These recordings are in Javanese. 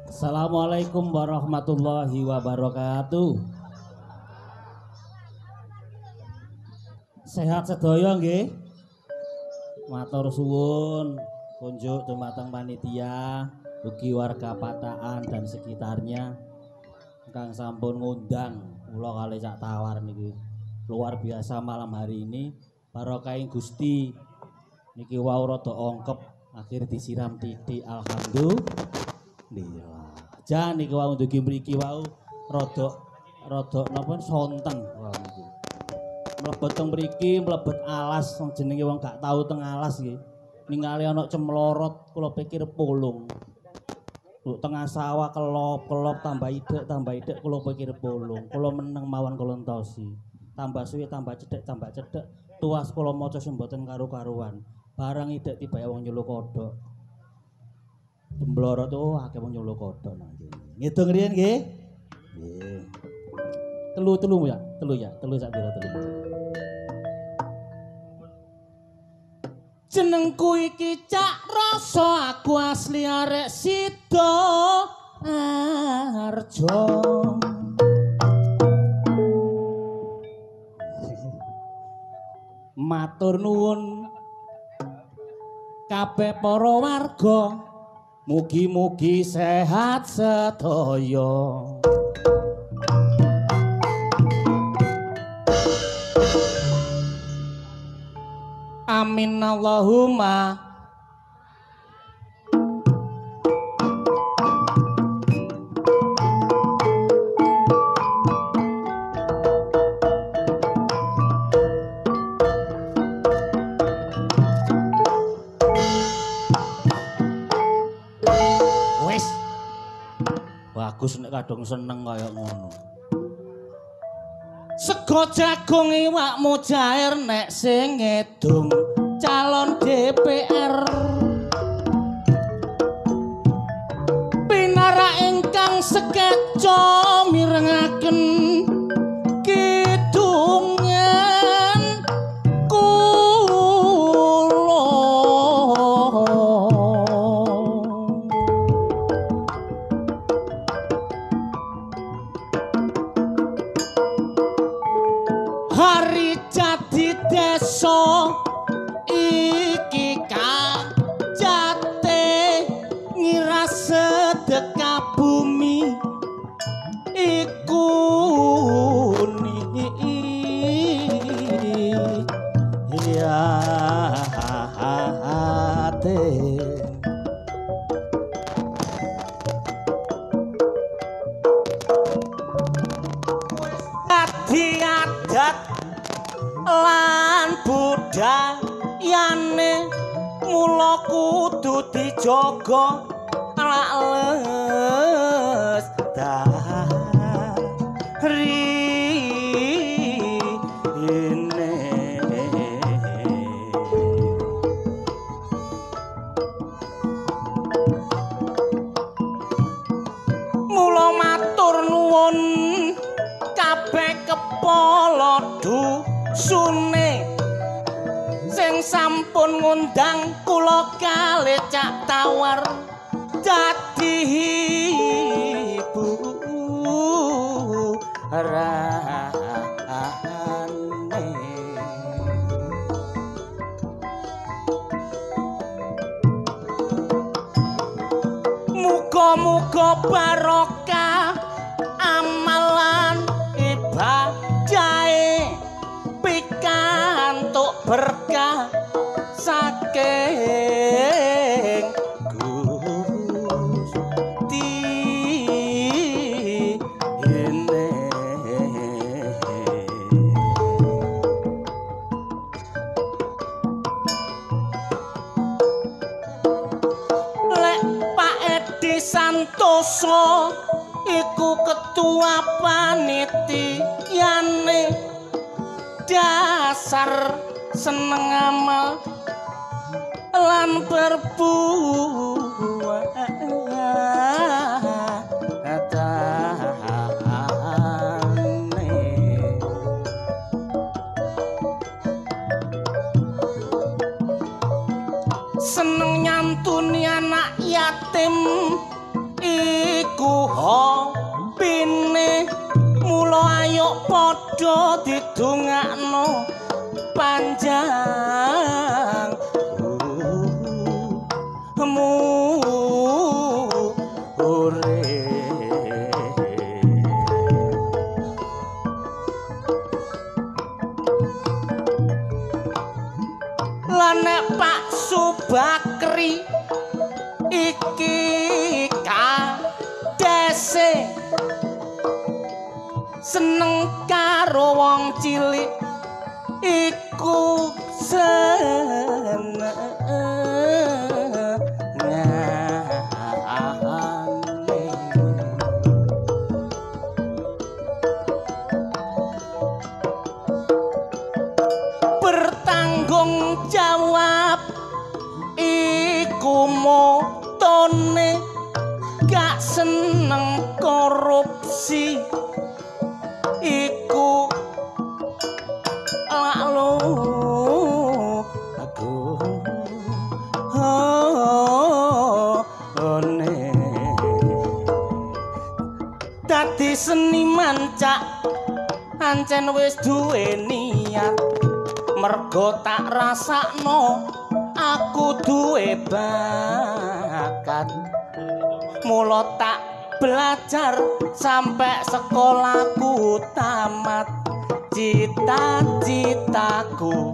Assalamualaikum warahmatullahi wabarakatuh. Sehat sedaya nggih. Matur suwun kunjuk dumateng panitia, ugi warga Pataan dan sekitarnya ingkang sampun ngundang kula kalih Cak Tawar niki. Luar biasa malam hari ini, barokah Gusti niki wau rada ongkep akhir disiram titik, alhamdulillah. Jan niki wau ndugi mriki wau rada napa sonten wau niku. Mlebet teng mriki, mlebet alas, wong jenenge wong gak tau teng alas nggih. Ningali ana cemlorot kula pikir polong. Lho tengah sawah kelop-kelop tambah idek kula pikir polong. Kula meneng mawon kula entosi. Tambah suwe tambah cedhek, tuas kula maca sing mboten karu-karuan. Barang idek tibae wong nyeluk kodhok. Cemlorot oh akeh wong nyeluk kodhok nang kene. Ngitung riyen nggih. Nggih. Telu-telu ya, telu sak pira telu. Jenengku iki Cak Rasa, aku asli arek Sidoarjo. Matur nuwun kabeh para warga, mugi-mugi sehat sedaya. Amin Allahumma. Wes. Bagus nek kadung seneng kaya ngono. Sego jagung iwak mujair nek sing ngedung calon DPR. Pinarak ingkang sekeca mirengaken kidungan kula. Hari jadi desa iki kajate ngira sedekah bumi iku niyate. Dadi adat lan budayane mula kudu dijaga lak lestari ine. Mula matur nuwun kabeh kepala dusune sing sampun ngundang kula kalih Cak Tawar dadi hiburane. Muga-muga barokah amalan ibadahe pikantuk berkah saking Santoso iku ketua panitiane, dasar seneng amal lan berbuat. Seneng nyantuni anak yatim iku hobine, mula ayo padha didongakno panjang umure. Lah nek Pak Subakri iki kadese seneng karo wong cilik iku senengane. Bertanggung jawab iku motone, gak seneng korupsi iku lalu aku one. Dadi seniman cak ancen wis duwe niat, mergo tak rasakno aku duwe bakat, mula tak belajar sampai sekolahku tamat. Cita-citaku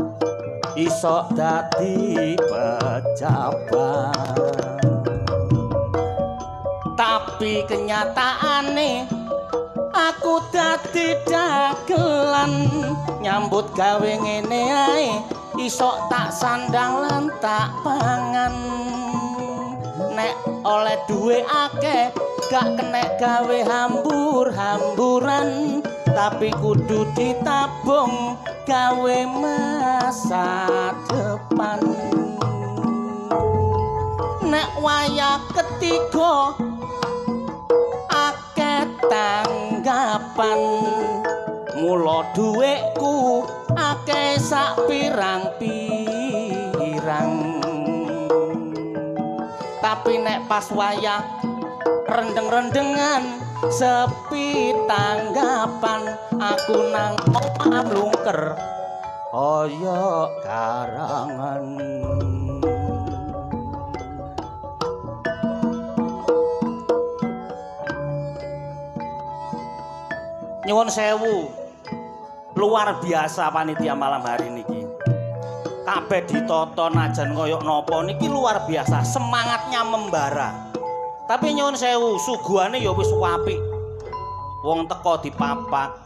iso dadi pejabat, tapi kenyataane aku dadi dagelan, nyambut gawe ngene ae iso tak sandang lan tak pangan. Nek oleh duwe akeh gak kenek gawe hambur-hamburan, tapi kudu ditabung gawe masa depan. Nek wayah ketiga akeh tanggapan, mula dhuwitku akeh sak pirang-pirang. Tapi nek pas wayah rendeng-rendengan sepi tanggapan, aku nang omah mlungker kaya karangan. Nyuwun sewu, luar biasa panitia malam hari niki. Kabeh ditata najan kaya napa niki luar biasa, semangatnya membara. Tapi nyuwun sewu, suguhane ya wis apik. Wong teko dipapak,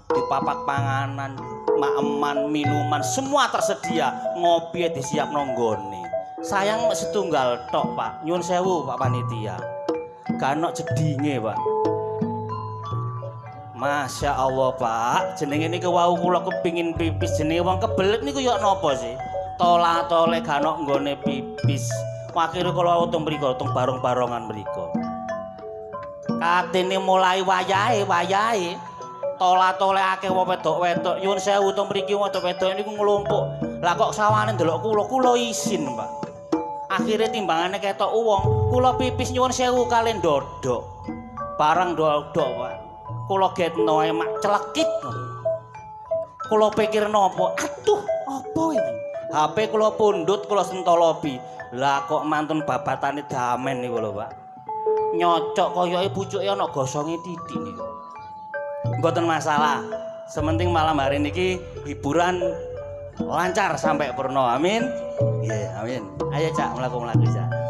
dipapak panganan, maeman, minuman semua tersedia, ngopi disiapno nggone. Sayang mek setunggal tok, Pak. Nyuwun sewu Pak panitia. Gak ono jedinge, Pak. Masya Allah, Pak, jenenge niku wau kula kepingin pipis, jenenge wong kebelet niku ya napa sih? Tola-tole gak ono nggone pipis. Akhire kula wau teng mriku, teng barong-barongan mriku. Katene mulai wayahe, wayahe. Tola-tole akeh wong wedok-wedok. Nyuwun sewu teng mriki wedok-wedok niku nglumpuk. Lah kok sawane ndelok kula, kula isin, Pak. Akhire timbangane ketok wong, kula pipis nyuwun sewu kalen dodok. Barang dodok, Pak. Kula getno ae mak celekit. Kula pikir napa? Aduh, apa iki? HP kula pundhut, kula sentolopi. Lah kok mantun babatane damen niku lho, Pak. Nyocok koyoke pucuke ana gosonge titik niku. Mboten masalah. Sementing malam hari niki hiburan lancar sampai purna. Amin. Nggih, amin. Ayo Cak, mlaku-mlaku Cak.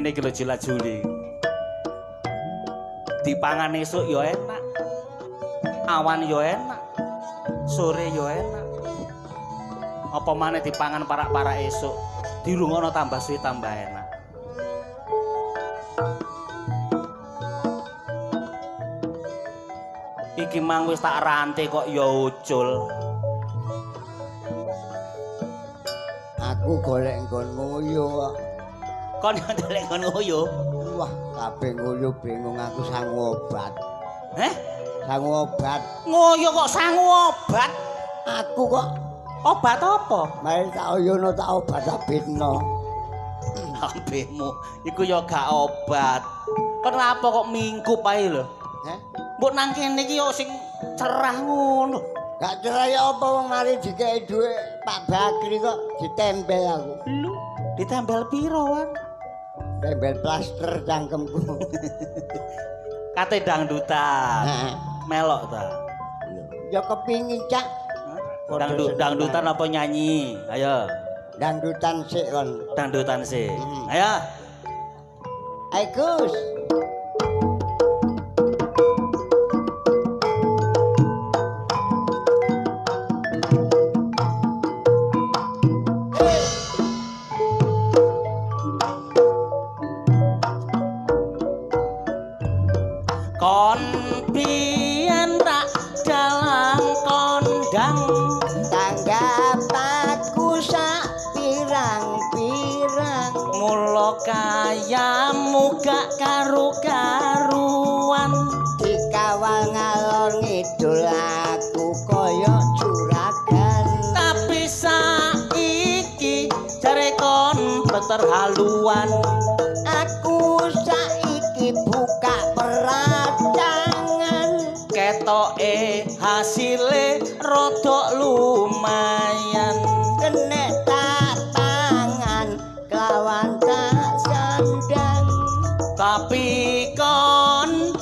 Ngene iki lho jula-juli. Dipangan esuk ya enak. Awan ya enak. Sore ya enak. Apa maneh dipangan parak-parak esuk, dirungono tambah suwe tambah enak. Iki mang wis tak rante kok ya ucul. Aku golek nggon ngoyo kok. Kon golek nggon ngoyo? Wah, kabeh ngoyo bingung aku sangu obat. Heh? Sangu obat. Ngoyo kok sangu obat? Aku kok obat apa? Mari tak oyono tak obat abitno. Lambemu iku ya gak obat. Kenapa kok mingkup ae lho? Heh? Mbok nang kene iki yo sing cerah ngono. Gak cerah ya apa wong mari dikeki dhuwit Pak Bakri kok ditempel aku. Lho, ditempel piro, Wan? Tempel plaster cangkemku. Kate dangdutan. Heeh. Melok ta? Lho, ya kepingin, Cak. Dangdutan apa nyanyi? Ayo. Dangdutan sik kon. Dangdutan sik. Ayo. Ayo Gus. Kon biyen rak dalang kondang, tanggap aku sak pirang-pirang, mula kayamu gak karu-karuan, dikawal ngalor ngidul aku kaya juragan. Tapi saiki jare kon beterhaluan, aku saiki buka peracangan, ketoke hasile rodok lumayan, kenek tak pangan kelawan tak sandang, tapi kon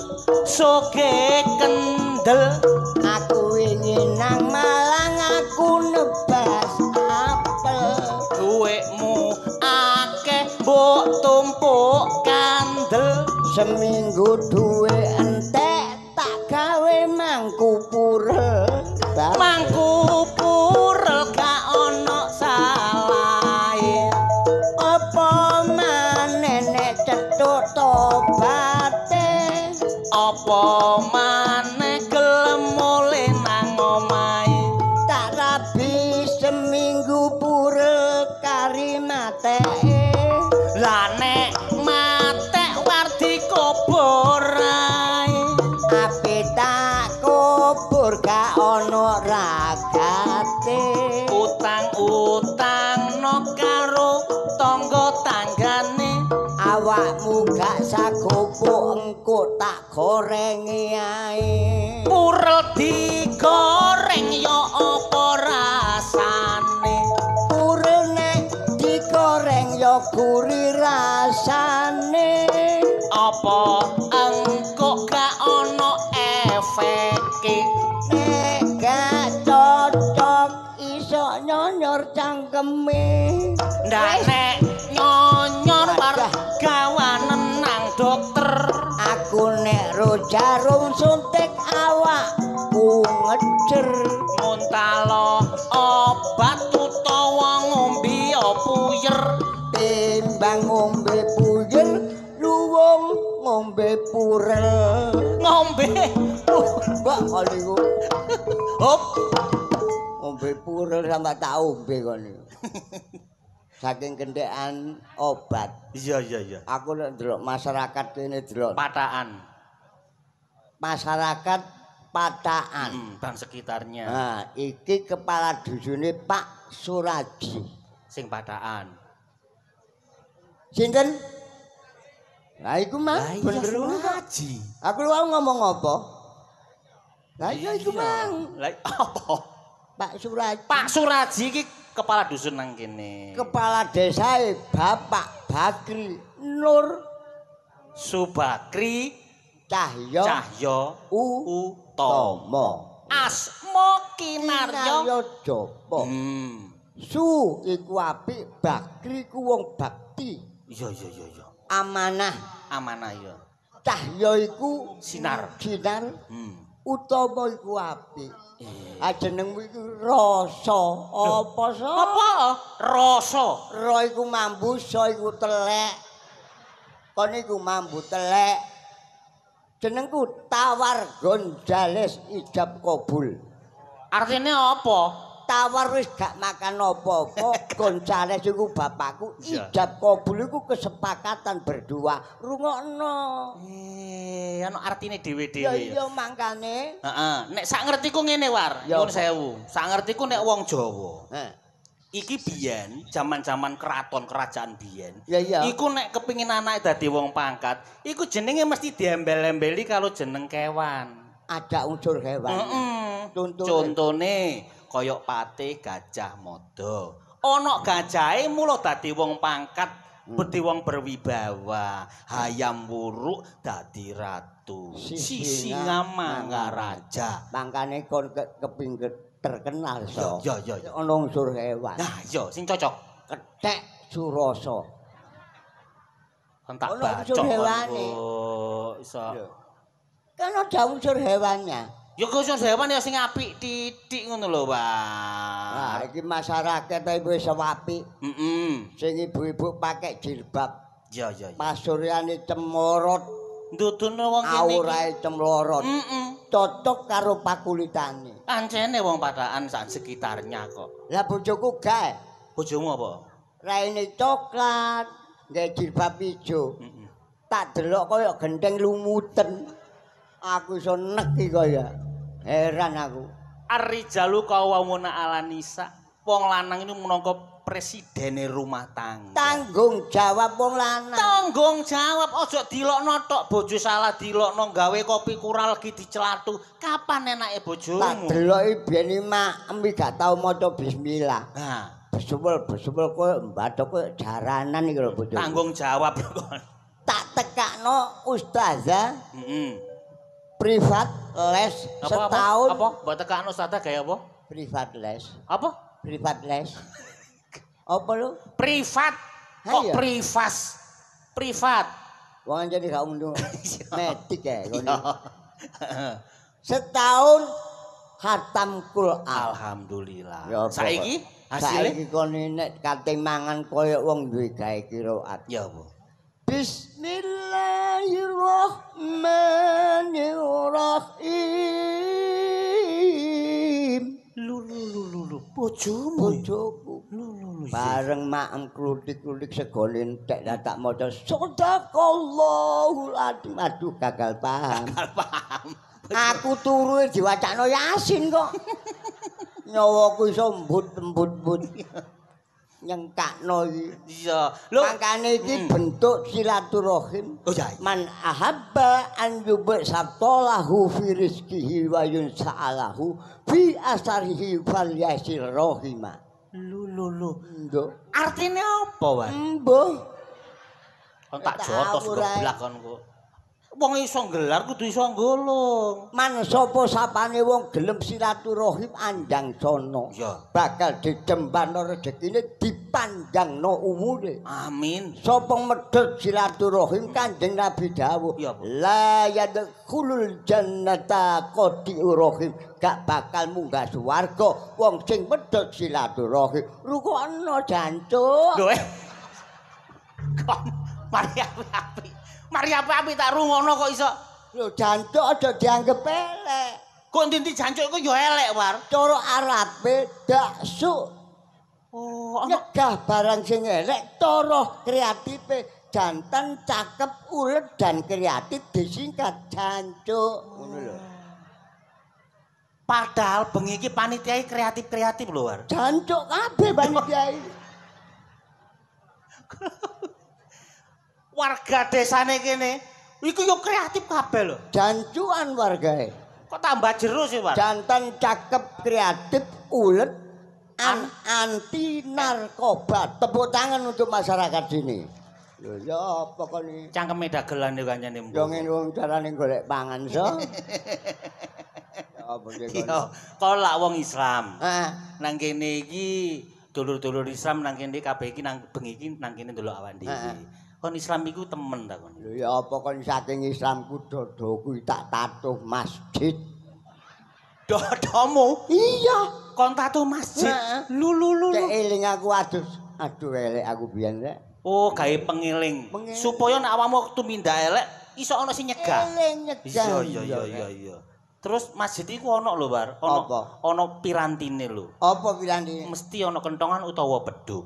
soge kendel. Aku ingin nang Malang aku nebas apel, duwekmu akeh mbok tumpuk kandel, seminggu duwe entek tak gawe mangku purel. Mangku purel gak ono salahe, apa maneh nek cethuk tobate, apa maneh gelem mulih nang omahe, tak rabi seminggu purel kari mateke. Lah nek matek war dikubur ae, ape tak kubur gak ono ragate, utang-utangno karo tangga tanggane, awakmu gak sagopuk engko tak gorengi ae. Purel digoreng ya apa rasane, purel nek digoreng ya gurih rasane, apa engko gak ono efeke, nek gak cocok iso nyonyor cangkeme. Ndak nek nyonyor war gawanen nang dokter, aku nek ro jarum suntik awakku ngejer, muntalo obat utawa ngombe puyer, timbang ngombe puyer luwung ngombe purel. Ngombe mbak kon niku. Hop. Ngombe purel sampe tak ombe kon niku. Saking kendhekan obat. Iya iya iya. Aku nek ndelok masyarakat kene delok Pataan. Masyarakat Pataan. Dan sekitarnya. Nah, iki kepala dusune Pak Suraji. Sing Pataan. Sinten? Lah iku mang bener Suraji. Aku lu ngomong apa? Lah iya iku mang. Lah apa? Pak Suraji. Pak Suraji iki kepala dusun nang kene. Kepala desae Bapak Bakri Nur Subakri Cahyo Cahyo Utomo. Asma Kinaryo Japa. Su iku apik, Bakri ku wong bakti. Iya iya iya iya. Amanah. Amanah ya. Cahya iku sinar. Sinar. Utama iku apik. Ah jenengmu iku rasa. Apa sa? Apa? Rasa. Ra iku mambu, sa iku telek. Kon iku mambu telek. Jenengku Tawar Gonzales ijab kabul. Artine apa? Tawar wis gak makan apa-apa, Gonzales iku bapakku, ijab kabul iku kesepakatan berdua. Rungokno. Ana artine dhewe-dhewe. Ya iya mangkane. Heeh, nek sak ngertiku ngene War, nyuwun sewu. Sak ngertiku nek wong Jawa. Heeh. Iki biyen jaman-jaman keraton kerajaan biyen. Ya, iya. Iku nek kepingin anake dadi wong pangkat, iku jenenge mesti diembel-embeli karo jeneng kewan. Ada unsur hewan. Heeh. Contone koyok pate Gajah Mada. Ana gajahe mula dadi wong pangkat, dadi wong berwibawa. Hayam Wuruk dadi ratu. Sisingamangaraja. Mangkane kon kepingin terkenal so. Ya ya ya. Ana unsur hewan. Nah iya sing cocok. Kethek Surasa. Kon tak bacok. Iso. Kan ada unsur hewannya. Ya unsur hewan ya sing apik titik ngono lho, Pak. Nah, iki masyarakat wis apik. Heeh. Sing ibu-ibu pakai jilbab. Ya ya ya. Pasuryane cemorot. Nduduno wong kene iki. Aurae cemlorot. Heeh. Cocok karo pakulitane. Ancene wong Padakan sak sekitarnya kok. Lah bojoku gae. Bojomu apa? Raine coklat, nggae jilbab ijo. Heeh. Tak delok koyo gendeng lumuten. Aku iso nek iki kaya. Heran aku. Ar-rijalu qawwamuna 'alan nisa. Wong lanang ini minangka presidene rumah tangga. Tanggung jawab wong lanang. Tanggung jawab, aja dilokno tok, bojo salah dilokno gawe kopi kurang legi dicelatu. Kapan enake bojomu? Tak deloki biyen maem iki gak tau maca bismillah. Nah, besumel-besumel koyo mbathok koyo jaranan iki lho bojoku. Tanggung jawab kok. Tak tekakno ustazah. Heeh. Privat les setahun. Apa? Mbok tekakno ustazah gawe apa? Privat les. Apa? Privat les. Apa lu? Privat. Kok privas? Privat. Wong jadi gak untung. Medik ya. Setahun khatam Quran. Alhamdulillah. Ya, saiki hasilnya? Saiki kon nek kate mangan koyo wong duwe gawe qiraat. Ya apa? Bismillahirrahmanirrahim. Lu lu lu lu lu bojomu. Bojoku. Lu lu lu. Bareng maem klutik-klutik segone entek lah tak maca sadaqallahul adzim. Aduh gagal paham. Gagal paham. Aku turu diwacakno Yasin kok. Nyawaku iso mbut-mbut-mbut. Nyengkakno iki. Iya. Lho mangkane iki bentuk silaturahim. Oh ya. Man ahabba an yubsatalahu fi rizqihi wa yunsa'alahu fi asarihi falyasir rahima. Lho lho lho. Nduk. Artine apa, Wan? Mbuh. Kon tak jotos geblak kon kok. Wong iso nggelar kudu iso nggolong. Man sapa sapane wong gelem silaturahim anjang sono. Bakal dijembano rezekine dipanjangno umure. Amin. Sapa medhot silaturahim Kanjeng Nabi dawuh, la yadkhulul jannata qati'ur rahim. Gak bakal munggah swarga wong sing medhot silaturahim. Rukokno jancuk. Lho Kon mari api-api. Mari api-api tak rungono kok iso. Lho jancuk aja dianggep elek. Kok ndi jancuk iku ya elek, War. Cara Arabe daksuk. Oh, nyegah barang sing elek, cara kreatife jantan cakep, ulet dan kreatif disingkat jancuk. Ngono lho. Padahal bengi iki panitia kreatif-kreatif lho, War. Jancuk kabeh panitia iki. Warga desane kene iku yo kreatif kabeh lho. Jancukan wargae. Kok tambah jero sih, Pak? Jantan cakep, kreatif, ulet, anti narkoba. Tepuk tangan untuk masyarakat sini. Lho ya apa kon iki? Cangkeme dagelan yo kancane. Yo ngene wong carane golek pangan so. Ya apa sih kon? Yo, kon lak wong Islam. Heeh. Nang kene iki dulur-dulur Islam nang kene kabeh iki nang bengi iki nang kene ndelok awak dhewe. Kon Islam iku temen ta kon? Lho ya apa kon saking Islamku dodoku tak tatuh masjid. Dodomu? Iya, kon tatuh masjid. Lu lu lu. Cek eling aku adus. Aduh elek aku biyen rek. Oh, gawe pengeling. Supaya nek awakmu tumindak elek iso ana sing nyegah. Eling nyegah. Iya. Terus masjid iku ana lho, Bar. Ana ana pirantine lho. Apa pirantine? Mesti ana kentongan utawa beduk.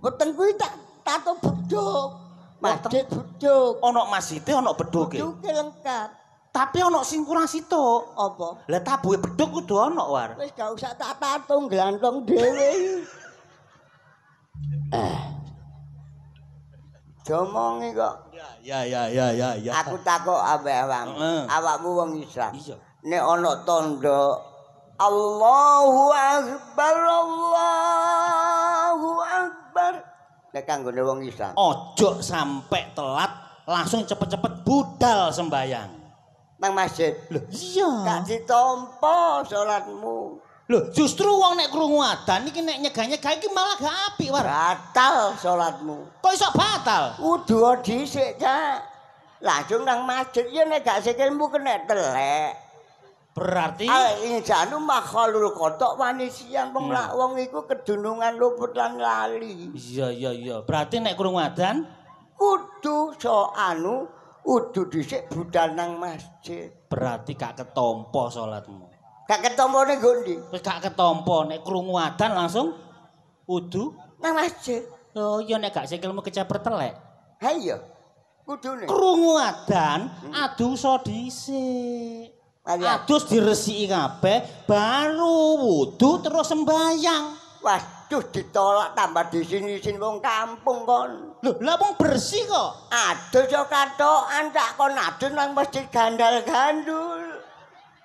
Weteng kuwi tak tato beduk. Masjid beduk. Ana masjide ana beduke. Beduke lengkap. Tapi ana sing kurang situk. Apa? Lah tabuhe beduk kudu ana, War. Wis gak usah tak tato glantong dhewe. Jomongi kok. Ya. Aku takok ambek awakmu. Awakmu wong Islam. Iya. Nek ana tandha Allahu Akbar, Allahu Akbar. Nek kanggone wong Islam. Ojo sampe telat, langsung cepet-cepet budal sembayang. Nang masjid. Lho iya. Gak ditampa salatmu. Lho, justru wong nek krungu adzan iki nek nyegah-nyegah iki malah gak apik, War. Batal salatmu. Kok iso batal? Kudu dhisik, Cak. Langsung nang masjid ya nek gak sikilmu kena telek. Berarti al insanu makhlul kotok wanisian wong lak wong iku kedunungan luput lan lali. Iya. Berarti nek krungu adzan kudu so anu kudu dhisik budal nang masjid. Berarti gak ketompo salatmu. Gak ketompone nggo ndi? Wis gak ketompo nek krungu adzan langsung udu nang masjid. Oh iya nek gak sikilmu keceper telek. Ha iya. Kudune. Krungu adzan adusa dhisik. Adus diresiki kabeh baru wudu terus sembayang. Waduh ditolak tambah disini-sini wong kampung kon. Lho, lah wong bersih kok. Adus yo katokan tak kon adus nang masjid gandal-gandul.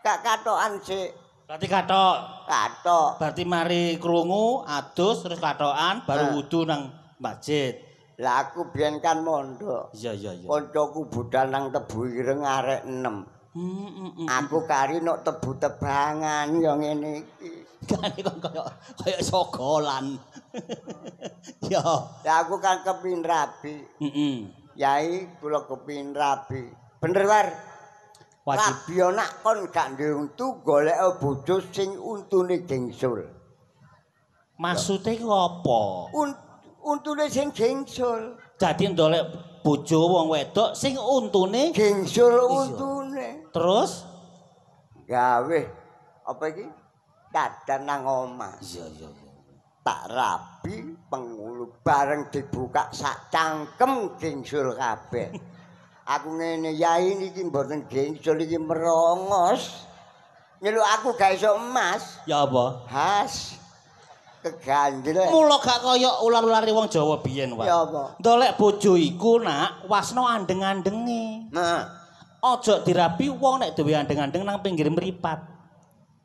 Gak katokan sik. Berarti katok. Katok. Berarti mari krungu adus terus katokan baru wudu nang masjid. Lah aku biyen kan mondok. Iya. Koncoku budal nang Tebu Ireng arek 6. Aku kari nok tebu tebangan ya ngene iki. Kane kok kaya sogolan. Ya. Lah aku kan kepingin rabi. Heeh. Yai kula kepingin rabi. Bener War. Wajib. Rabi nak kon gak duwe untu golek bojo sing untune gengsul. Maksude iku apa? Untune sing gengsul. Dadi ndolek bojo wong wedok sing untune gengsul untune. Terus gawe apa iki? Dadan nang omah. Iya. Tak rabi pengulu bareng dibuka sak cangkem gengsul kabeh. Aku ngene, yai niki mboten gengsul iki merongos. Nyeluk aku gak iso emas. Ya apa? Has. Keganjel. Mula gak kaya ular-ulare wong Jawa biyen, Pak. Ya apa? Ndolek bojo iku nak wasno andeng-andenge. Heeh. Aja dirabi wong nek duwe andeng-andeng nang pinggir mripat.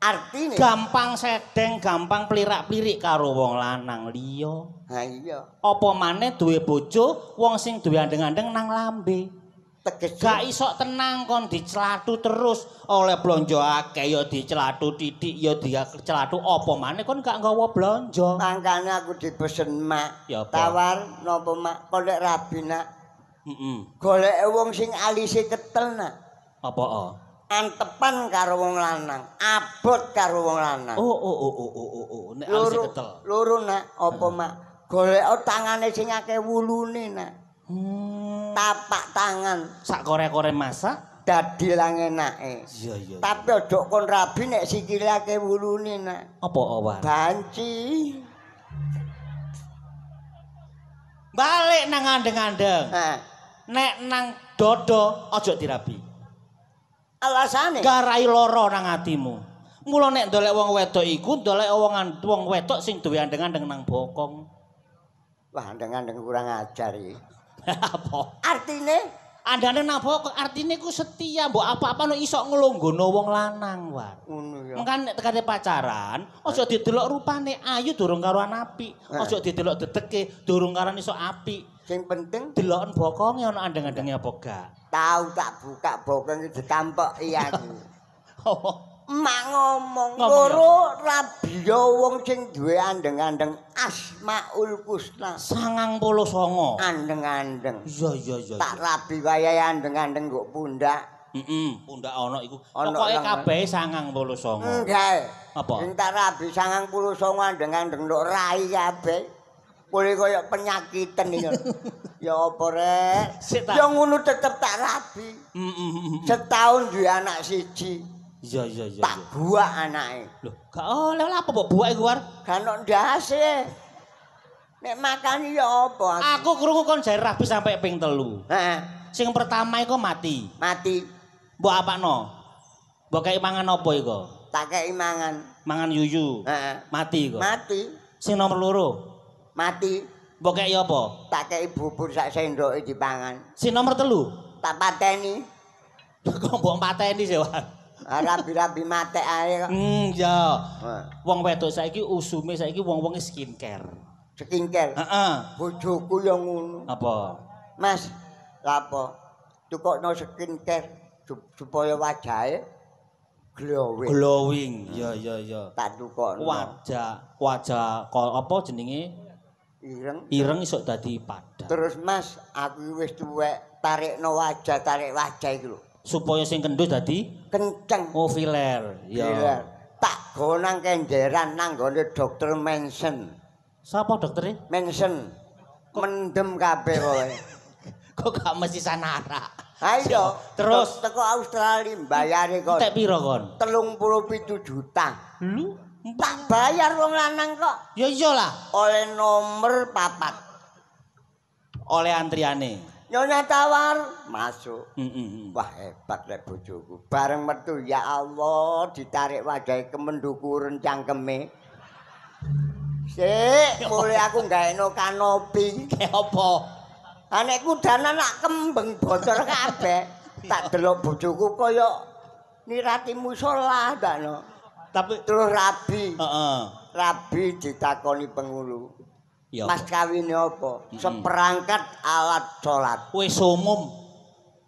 Artine gampang sedeng, gampang plirak-plirik karo wong lanang liya. Ha iya. Apa maneh duwe bojo wong sing duwe andeng-andeng nang lambe. Tegese gak iso tenang kon dicelatu terus oleh blonjo akeh ya dicelatu titik ya dicelatu apa maneh kon gak nggawa blonjo. Mangkane aku dipesen mak. Ya apa? Tawar napa mak golek rabi nak. Heeh. Golek wong sing alise ketel nak. Apa? Antepan karo wong lanang, abot karo wong lanang. Oh. Nek alise ketel. Loro nak, apa mak? Golek tangane sing akeh wulune nak. Tapak tangan sak kore-kore masak dadi langenake. Iya. Tapi aja kon rabi nek sikile akeh wulune nak. Apa awar? Banci. Balik nang andeng-andeng. Nek nang dodo aja dirabi. Alasane? Garai lara nang atimu. Mula nek ndolek wong wedok iku ndolek wong wedok sing duwe andeng-andeng nang bokong. Wah, andeng-andeng kurang ajar iki. Apa? Artine? Andane nang bokong artine ku setia, mbok apa-apa no iso nglonggono wong lanang, War. Ngono ya. Mengkan nek tekane pacaran, aja didelok rupane ayu durung karuan apik, aja didelok dedeke durung karuan iso apik. Sing penting deloken bokonge ana andeng-andenge apa gak. Tau tak buka bokong iki ditampoki aku. Emak ngomong loro rabiya wong sing duwe andeng-andeng Asmaul Husna. 99. Andeng-andeng. Iya iya iya. Tak rabi wayahe andeng-andeng nggo pundak. Heeh, pundak ana iku. Pokoke kabeh 99. Enggak. Apa? Sing tak rabi 99 andeng-andeng nduk rai kabeh. Kowe kaya penyakiten iki. Ya apa rek? Ya ngono tetep tak rabi. Heeh. Setahun duwe anak siji. Iya iya iya. Tak buak anake. Lho, gak oleh lha apa mbok buak iku war? Gak ono ndase. Nek makani ya apa aku? Aku krungu kon jare rabi sampe ping 3. Heeh. Sing pertama iku mati. Mati. Mbok apakno? Mbok kei mangan apa iku? Tak kei mangan. Mangan yuyu. Heeh. Mati iku. Mati. Sing nomor 2. Mati. Mbok kei apa? Tak kei bubur sak sendoke dipangan. Sing nomor 3. Tak pateni. Kok mbok pateni sih, Wan? Rabi-rabi matek ae kok. Ya. Wong wedok saiki usume saiki wong-wonge skincare. Skincare. Heeh. Bojoku ya ngono. Apa? Mas, lha apa? Tukokno skincare supaya wajahe glowing. Glowing. Ya ya ya. Tak tukokno. Wajah kok apa jenenge? Ireng. Ireng iso dadi padhang. Terus Mas, aku wis tuwek, tarikno wajah, tarik wajah iki lho. Supaya sing kendus dadi kenceng. Oh, filler. Ya. Filler. Tak go nang Kenjeran nang gone dokter Manson. Sapa doktere? Manson. Mendem kabeh kowe. Kok gak mesti sanara. Ayo, terus teko Australia mbayare kon. Entek piro kon? 37 juta. Lho, tak bayar wong lanang kok. Ya iyalah. Oleh nomor 4. Oleh antriane. Nyonya tawar masuk. Wah hebat lek bojoku. Bareng metu ya Allah ditarik wajahe kemendukuren cangkeme. Sik, mulai aku gaekno kanopi. Kayak apa? Nek kudanan nak kembeng bocor kabeh. Tak delok bojoku kaya nirati musala ndakno. Tapi terus rabi. Heeh. Rabi ditakoni pengulu. Ya, mas kawine apa? Seperangkat alat salat. Wis umum.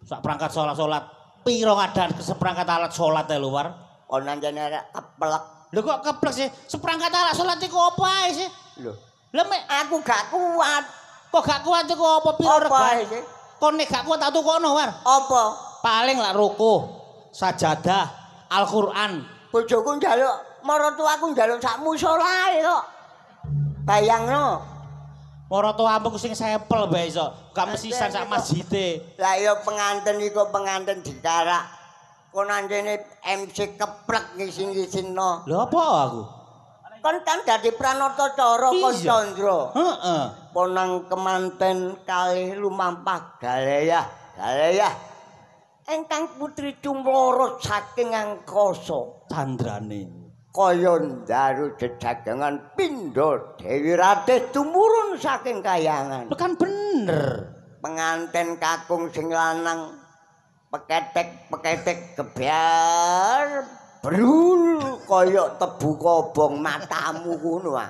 Sak perangkat salat-salat. Piro ngadan seperangkat alat salat e luar? Ana jane arek keplek. Lho kok keplek sih? Seperangkat alat salat iku apa ae sih? Lho. Lha mek aku gak kuat. Kok gak kuat iku apa piro regane? Kon nek gak kuat tak tukokno, War. Apa? Paling lak rukuh, sajadah, Al-Qur'an. Bojoku njaluk, maratuaku njaluk sak musolae kok. Bayangno. Maratuamu sing sampel bae iso, gak mesisan sak masjide. Lah ya penganten iku penganten dikarak. Kon anjene MC keplek ngisin-ngisinno. Lho apa aku? Kon kan dadi Pranata Cara kon Candra. Heeh. Ponang kemanten kalih lumampah galeyah, galeyah. Engkang putri cumlorot saking angkasa. Candrane. Kaya ndaru jejagangan pindha Dewi Ratih tumurun saking kayangan. Lho kan bener. Penganten kakung sing lanang peketek-peketek gebyar brul kaya tebu kobong matamu ngono ah.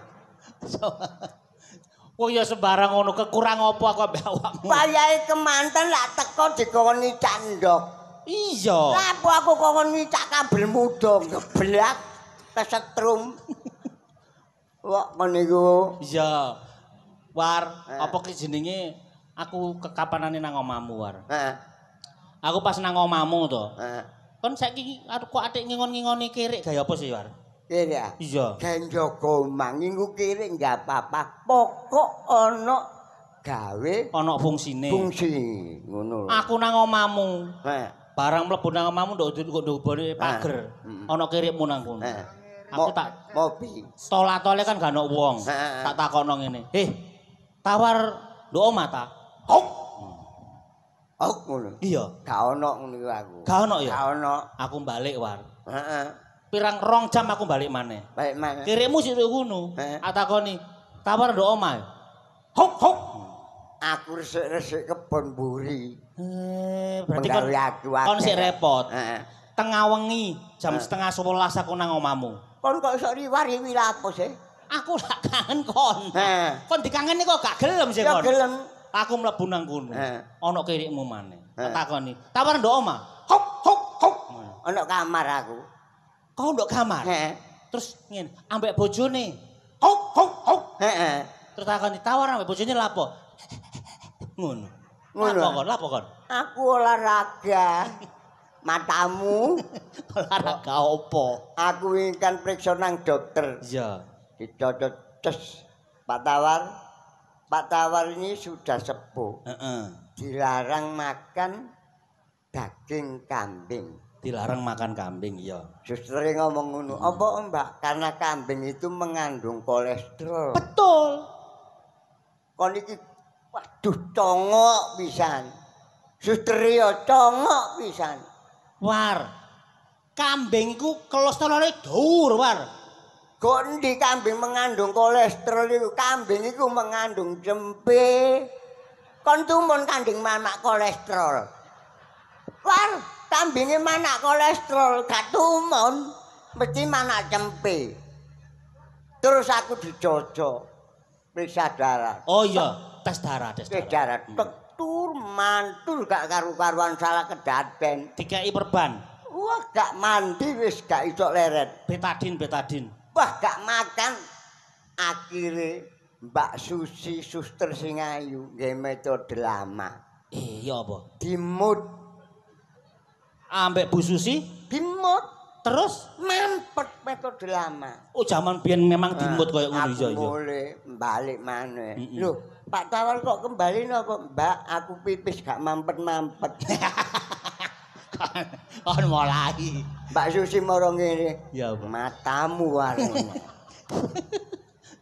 Wong ya sembarang ngono kekurang apa aku ambek awakmu. Wayahe kemanten lak teko dikon nicak ndok. Iya. Lah apa aku kok nicak kabel muda geblak kesetrum. Wah meniku. Iya. War, apa ki jenenge aku kekapanane nang omahmu, War. Heeh. Aku pas nang omahmu to. Heeh. Kon saiki aku kok atik ngingon-ngingoni kirik gawe apa sih, War? Kirik ah? Iya. Gawe njaga omah, nginggu kirik nggak apa-apa. Pokok ana gawe ana fungsine. Fungsi ngono. Aku nang omahmu. Heeh. Barang mlebu nang omahmu nduk nduk pager. Ana kirikmu nang kono. Aku tak mobi. Tola-tole kan gak ono wong. Tak takokno ngene. "Eh, tawar nduk omah ta?" Hok. Hok ngono. Iya. Gak ono ngono iku aku. Gak ono ya? Gak ono. Aku balik, War. Heeh. Pirang 2 jam aku balik maneh. Balik maneh. Kirikmu sik ngono. Tak takoni, "Tawar nduk omah?" Hok hok. Aku resik-resik kebon mburi. Berarti kon sik repot. Heeh. Tengah wengi jam 10:30 aku nang omahmu. Kon kok iso riwari-riwi lapo sih? Aku lak kangen kon. Heeh. Kon dikangeni kok gak gelem sih Ya kon. gelem. Aku mlebu nang kono. Heeh. Ana kirikmu maneh. Heeh. Tak takoni, "Tawar nduk omah?" Hok hok hok. Ana kamar aku. Kau ndok kamar. Heeh. Terus ngene, ambek bojone. Hok hok hok. Heeh. Terus takon ditawar ambek bojone lapo? Ngono. Ngono. Lapo kon? Lapo kon? Aku olahraga. Matamu olahraga opo? Aku wingi kan periksa nang dokter. Iya. Dicocok tes Pak Tawar. Pak Tawar ini sudah sepuh. Heeh. Dilarang makan daging kambing. Dilarang makan kambing, iya. Suster ngomong ngono. Apa, Mbak? Karena kambing itu mengandung kolesterol. Betul. Kon iki waduh congok pisan. Suster ya congok pisan. War. Kambing iku kolesterole dhuwur, War. Kok endi kambing mengandung kolesterol iku? Kambing iku mengandung cempe. Kon tumun kambing manak kolesterol. War, kambinge manak kolesterol, gak tumun, mesti manak cempe. Terus aku dijojok periksa darah. Oh iya, tes darah, tes darah. Tes darah. Tek tur mantul gak karu-karuan salah kedaden. Dikai perban. Wah, gak mandi wis gak iso leret. Betadin, betadin. Wah, gak makan. Akhire Mbak Susi suster sing ayu nggih metode lama. Iya apa? Dimut. Ambek Bu Susi dimut. Terus mampet metode lama. Oh, jaman biyen memang dimut koyo ngono iya iya. Aku boleh balik maneh. Lho, Pak Tawar kok kembali napa, Mbak? Aku pipis gak mampet-mampet. Kon mulai. Mbak Susi moro ngene. Ya apa? Matamu warnane.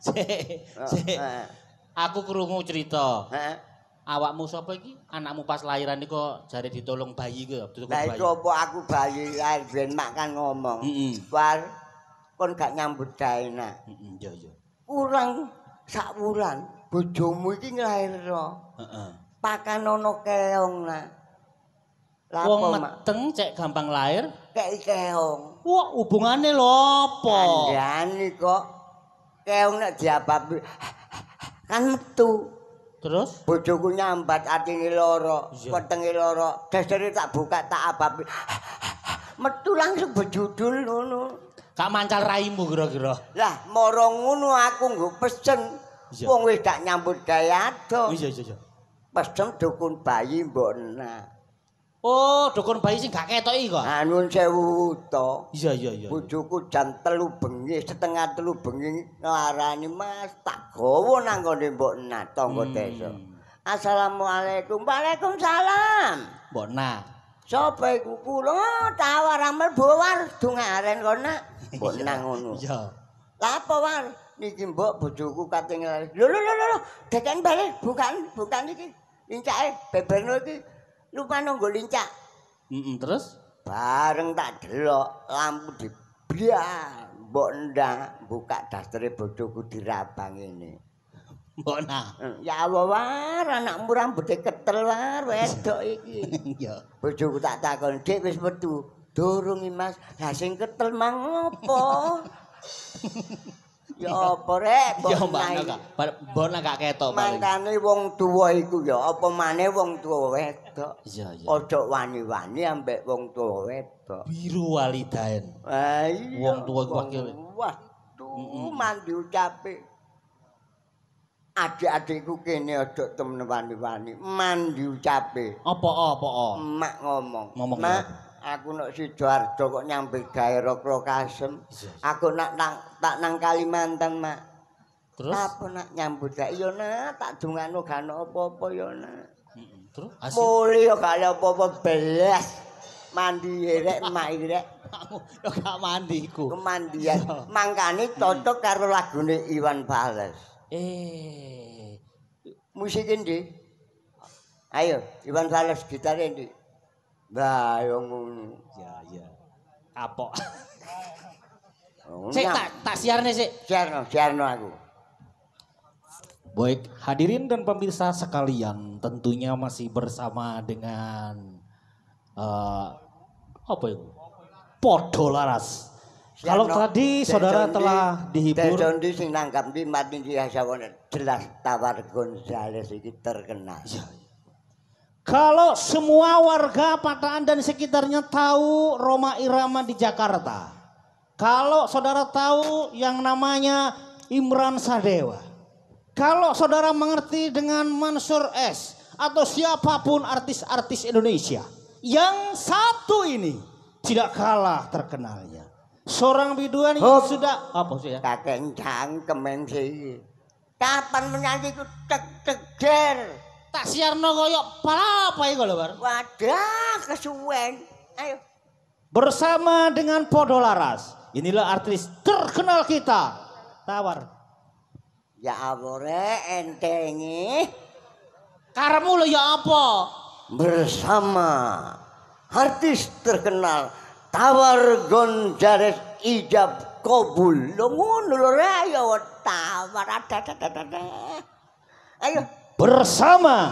Sik, sik. Aku krungu cerita. Heeh. Awakmu sapa iki? Anakmu pas lahiran iku jare ditolong bayi ku ya, ditolong bayi. Lah iku apa aku bayi lahir ben mak kan ngomong. War, kon gak nyambut gawe nak. Heeh, iya iya. Kurang sak wulan bojomu iki nglairno. Heeh. Pakan ana keong nak. Lah wong meteng cek gampang lahir, kei keong. Wah, hubungane lho apa? Kandhane kok keong nek diapapi kan metu. Terus bojoku nyambat atine lara, wetenge lara, dasare tak buka tak abapi. Metu langsung bejudul ngono. Gak mancal raimu kira-kira. Lah moro ngono aku nggo pesen. Wong wis gak nyambut gawe ado. Iya iya iya. Pesen dukun bayi mbok enak. Oh, dukun bayi sing gak ketoki kok. Ah nuwun sewu to. Iya iya iya. Bojoku jam 3 bengi, 2:30 bengi nglarani Mas, tak gawa nang nggone mbok Nah tangga desa. Assalamualaikum. Waalaikumsalam. Mbok Nah. Sapa iku kula tawar amel bowar dungaren kono nak. Mbok Nah ngono. Iya. Lah apa war? Niki mbok bojoku kate nglarani. Lho lho lho lho, deken bali bukan iki. Lincake beberno iki. Lupa nunggu lincak. Terus? Bareng tak delok lampu dibliak. Mbok ndang buka dastere bojoku dirabang ngene. Mbok nah. Ya Allah war, anakmu rambute ketel war, wedok iki. Iya. Bojoku tak takon, "Dik wis metu." "Durung Mas." "Lah sing ketel mang opo?" Ya apa rek, ya mbok nak gak ketok paling. Mangkane wong tuwa iku ya apa maneh wong tuwa wedok. Iya iya. Aja wani-wani ambek wong tuwa wedok. Biru walidain. Ha iya. Wong tuwa iku wakil. Waduh, mandi ucape. Adik-adikku kene aja temen wani-wani, mandi ucape. Apa-apa? Mak ngomong. Mak, aku nek Sidoarjo kok nyambet gawe rokro kasem. Aku nak tak nang Kalimantan, Mak. Terus apa nak nyambut gawe ya nak tak dongakno gak ono apa-apa ya nak. Terus hasil mule ya gak ono apa-apa belas. Mandi rek mak iki rek. Ya gak mandi iku. Kemandian. Mangkane cocok karo lagune Iwan Fals. Musik endi? Ayo, Iwan Fals gitare endi? Lah yo ngono. Ya ya. Kapok. Sik tak siarne sik. Siarno aku. Baik, hadirin dan pemirsa sekalian, tentunya masih bersama dengan apa itu? Podo Laras. Kalau tadi saudara telah dihibur. Desondi sing nanggap ndi Martin Hasawono jelas Tawar Gonzales iki terkenal. Ya. Kalau semua warga Pataan dan sekitarnya tahu Rhoma Irama di Jakarta, Kalau saudara tahu yang namanya Imran Sadewa, kalau saudara mengerti dengan Mansur S atau siapapun artis-artis Indonesia, yang satu ini tidak kalah terkenalnya. Seorang biduan yang sudah apa sih ya? Kakek cangkem sih. Kapan menyanyi ku tek tek der. Tak siarno koyok apa iku lho, Bar. Wadah kesuwen. Ayo. Bersama dengan Podo Laras. Inilah artis terkenal kita. Tawar. Ya Allah rek entenge. Karepmu lho ya apa? Bersama artis terkenal Tawar Gonzales Ijab Kobul. Lho ngono lho rek ayo tawar ada. Ayo. Bersama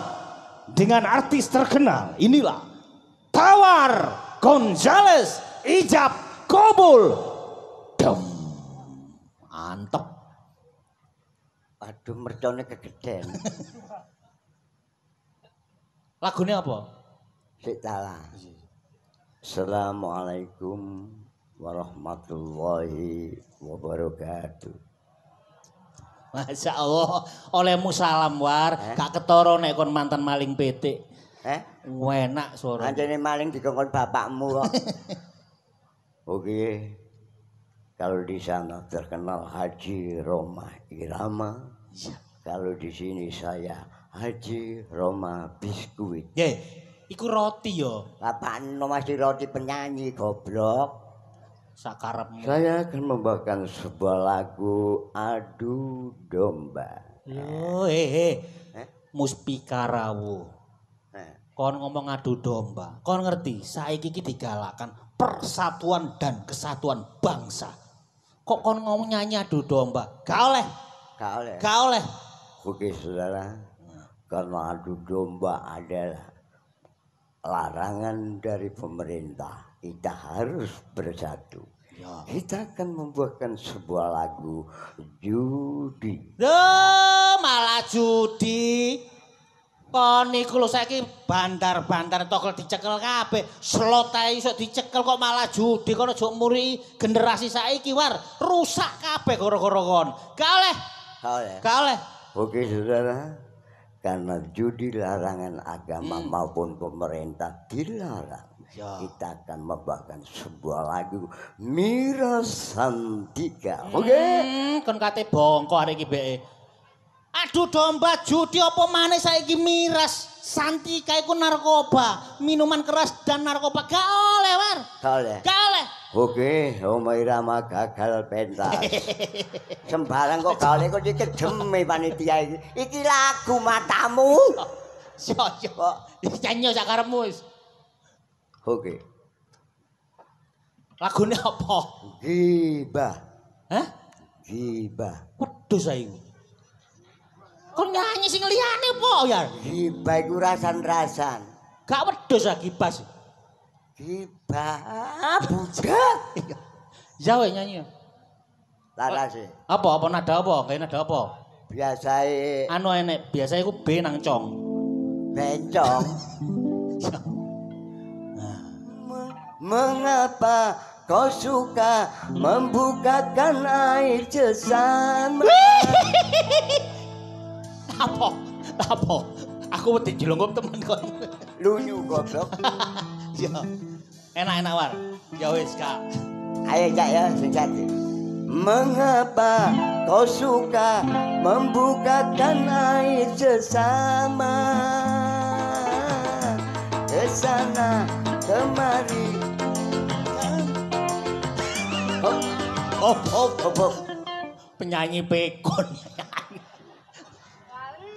dengan artis terkenal inilah Tawar Gonzales Ijab Kobul. Dum. Mantep. Aduh mercone kegeden. Lagunya apa? Sik talah. Assalamualaikum warahmatullahi wabarakatuh. Masya Allah, olehmu salam war, gak ketara nek kon mantan maling pitik. Enak suara. Anjene maling dikongkon bapakmu kok. Oke. Kalau di sana terkenal Haji Rhoma Irama. Iya. Kalau di sini saya Haji Rhoma Biskuit. Nggih, iku roti yo. Bapak no masih roti penyanyi goblok. Sakarepmu. Saya akan membawakan sebuah lagu Adu Domba. Lho, Muspika Rawuh. Kon ngomong adu domba. Kon ngerti, saiki iki digalakkan persatuan dan kesatuan bangsa. Kok kon ngomong nyanyi adu domba? Gak oleh. Gak oleh. Gak oleh. Oke, saudara. Karena adu domba adalah larangan dari pemerintah. Kita harus bersatu. Ya. Kita akan membuatkan sebuah lagu judi. Loh, malah judi. Kon niku lho saiki bandar-bandar togel dicekel kabeh. Slot ae iso dicekel kok malah judi. Kon aja muri generasi saiki war, rusak kabeh gara-gara kon. Gak oleh. Gak oleh. Gak oleh. Oke, saudara. Karena judi larangan agama maupun pemerintah dilarang. Ya. Kita akan membawakan sebuah lagu Mira Santika. Oke? Kon kate bongko arek iki beke. Adu domba judi apa maneh saiki miras Santika iku narkoba, minuman keras dan narkoba. Gak oleh, War. Gak oleh. Gak oleh. Oke, Rhoma Irama gagal pentas. Sembarang kok gak oleh kok iki kejeme panitia iki. Iki lagu matamu. Yo yo. Nyanyi sak karepmu wis. Oke. Lagune apa? Gibah. Hah? Gibah. Wedhus ae iku. Kon nyanyi sing liyane apa ya? Gibah iku rasan-rasan. Gak wedhus ah gibah. Gibah budak. Ya weh nyanyi. Laras e. Apa apa nada apa? Kayak nada apa? Biasae anu enek, biasae iku B nang cong. Bencong. Mengapa kau suka membukakan air sesama? Apa? Apa? Aku wedi jelungkup temen kon. Lunyu goblok. Ya. Enak-enak war. Ya wis, Kak. Ayo Cak ya sing satu. Mengapa kau suka membukakan air sesama? Ke sana kemari. Hop hop hop hop hop. Penyanyi pekon.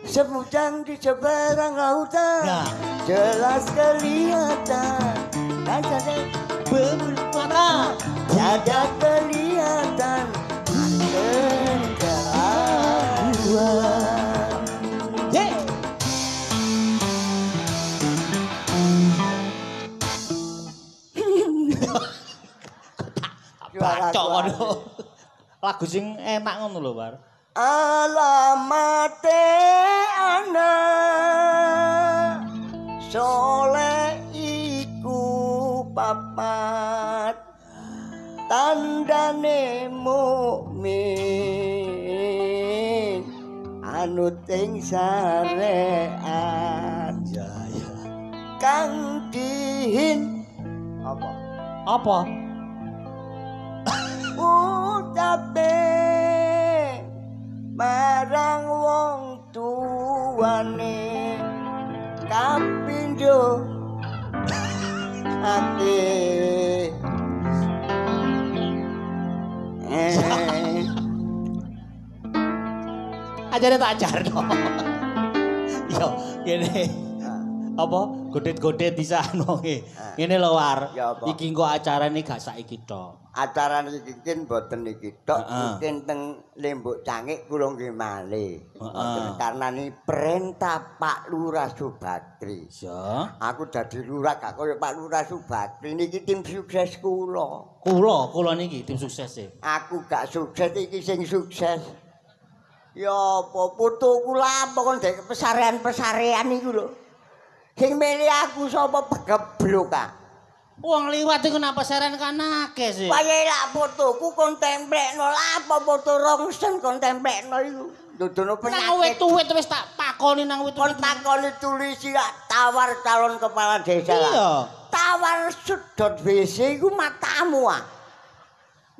Semujang di seberang lautan. Nah. Jelas kelihatan. Bermata. Tiada kelihatan. Keterlaluan. Hey. Bacok ngono. Lagu sing enak ngono lho, Bar. Alamate anak soleh iku papat. Tandane mukmin anut ing syariat. Ya ya. Kang dihin apa? Apa? Ucape marang wong tuane kapindho ati. Ajare tak ajarno. Yo ngene. Apa godhet-godhet disan wonge. Ngene lho War. Iki engko acarane gak saiki tok. Acarane iki mungkin mboten iki tok, mungkin teng Lembuk Cangik kula nggih malih. Karena ni perintah Pak Lurah Subakri. Iya. Aku dadi lurah gak kaya Pak Lurah Subakri niki tim sukses kula. Kula niki tim sukses e. Aku gak sukses iki sing sukses. Ya apa putuku lha apa kon dek pesarean-pesarean iku lho. Sing milih aku sapa begeblok ah. Wong liwat iku nang pesarean kan akeh sih. Wayahe lak fotoku kon templekno lha apa foto rongsen kon templekno iku. Dudono penyakit. Nang wit-wit wis tak pakoni nang wit-wit. Kon takoni tulisi lak tawar calon kepala desa lah. Iya. Tawar sedot WC iku matamu ah.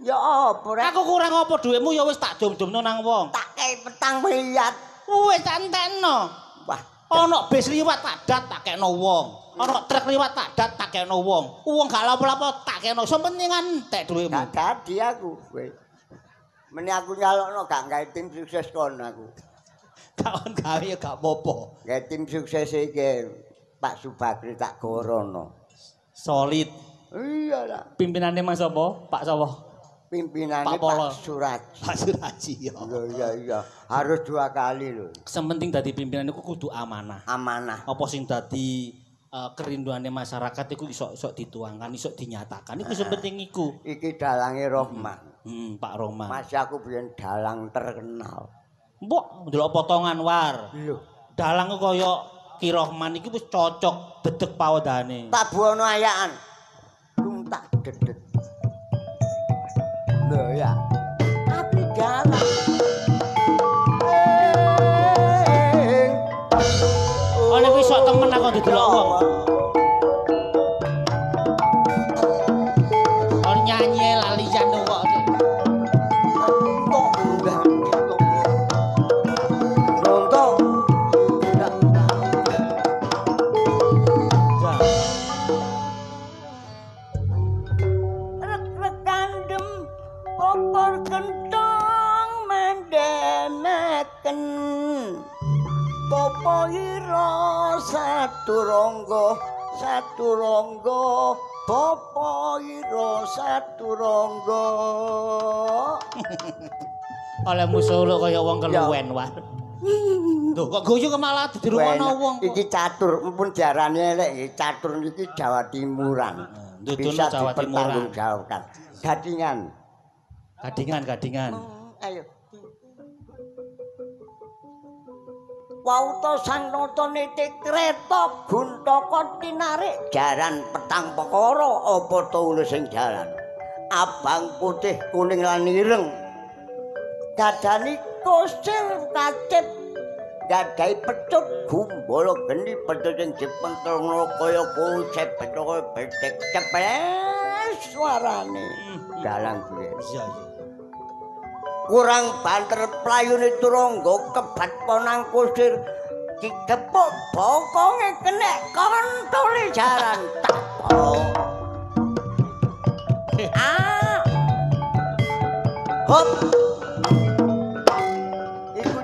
Ya apa rek? Aku kurang apa dhuwitmu ya wis tak dum-dumno nang wong. Tak kei 4 miliar. Wis tak entekno. Wah, ana bis liwat tak dat tak kekno wong. Ana truk liwat tak dat tak kekno wong. Wong gak lapo-lapo tak kekno. Sing penting entek dhuwitmu. Gak dadi aku kowe. Meni aku nyalokno gak gawe tim sukses kono aku. Gak kon gawe ya gak apa-apa. Gawe tim sukses iki Pak Subakri tak gorono. Solid. Iya lah. Pimpinane Mas sapa? Pak sapa? Pimpinannya Pak Suraji. Pak Suraji ya. Iya iya, harus 2 kali lho. Sementing dadi pimpinan iku kudu amanah. Amanah. Apa sing dadi kerinduane masyarakat iku iso dituangkan, iso dinyatakan. Iku sing penting iku. Iki dalange Rohman. Pak Rohman. Mas aku biyen dalang terkenal. Mbok ndelok potongan War. Lho, dalang kaya Ki Rohman iki wis cocok bedhek pawedane. Tak buwono ayakan. Tung tak dedet. Lho ya. Aku dalang. Oh nek wis sok temen aku didelok wong. Kon nyanyi lalian kok. Saturangga saturangga bapa ira saturangga. Oleh musuh kaya wong keluwen wae. Lho kok guyu kok malah dirungokno wong. Iki catur empun diarani elek nggih, catur niki Jawa Timuran. Bisa Jawa Timuran. Gadingan. Gadingan, gadingan. Ayo. Wauta sang nata niti kreta guntaka tinarik jaran petang perkara apa ta sing jaran. Abang putih kuning lan ireng. Gadani kusir kacip gadai pecut gumbala geni pecut sing dipentelno kaya kosep kaya bethek cepes suarane. Dalang kuwi. Iya iya. Kurang banter playune turangga kebat ponang kusir digepuk bokonge kenek kontole jaran tak. Ah. Hop. Iku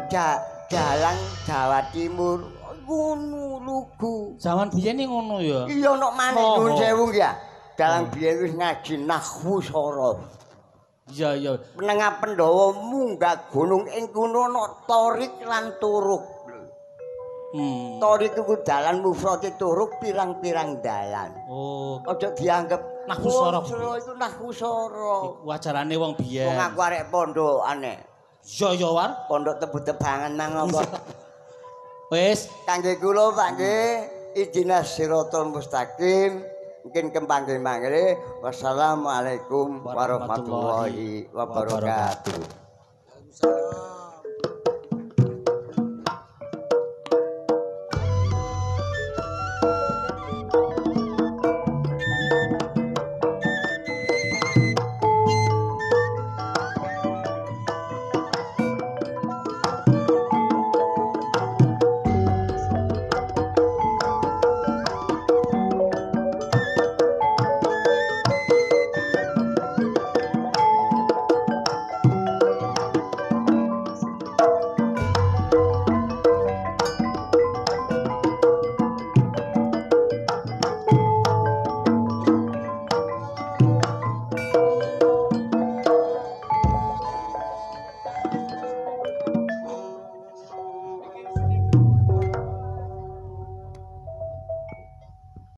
dalang Jawa Timur ngono lugu. Zaman biyen ngono ya. Iya nok maneh nuwun sewu ya. Dalang biyen wis ngaji nahwu sorof. Iya iya. Menengah Pandhawa munggah gunung ing kono ana torik lan turuk. Torik iku dalan mufrate turuk pirang-pirang dalan. Oh. Aja dianggep nahwu sorof. Iku nahwu sorof. Iku ajarane wong biyen. Wong aku arek pondok aneh. Iya iya war. Pondok tebu-tebangan nang apa. Wis kangge kula Pak nggih, ihdinas siratal mustaqim. Mungkin kepanggih mangke. Wassalamualaikum warahmatullahi wabarakatuh. Waalaikumsalam.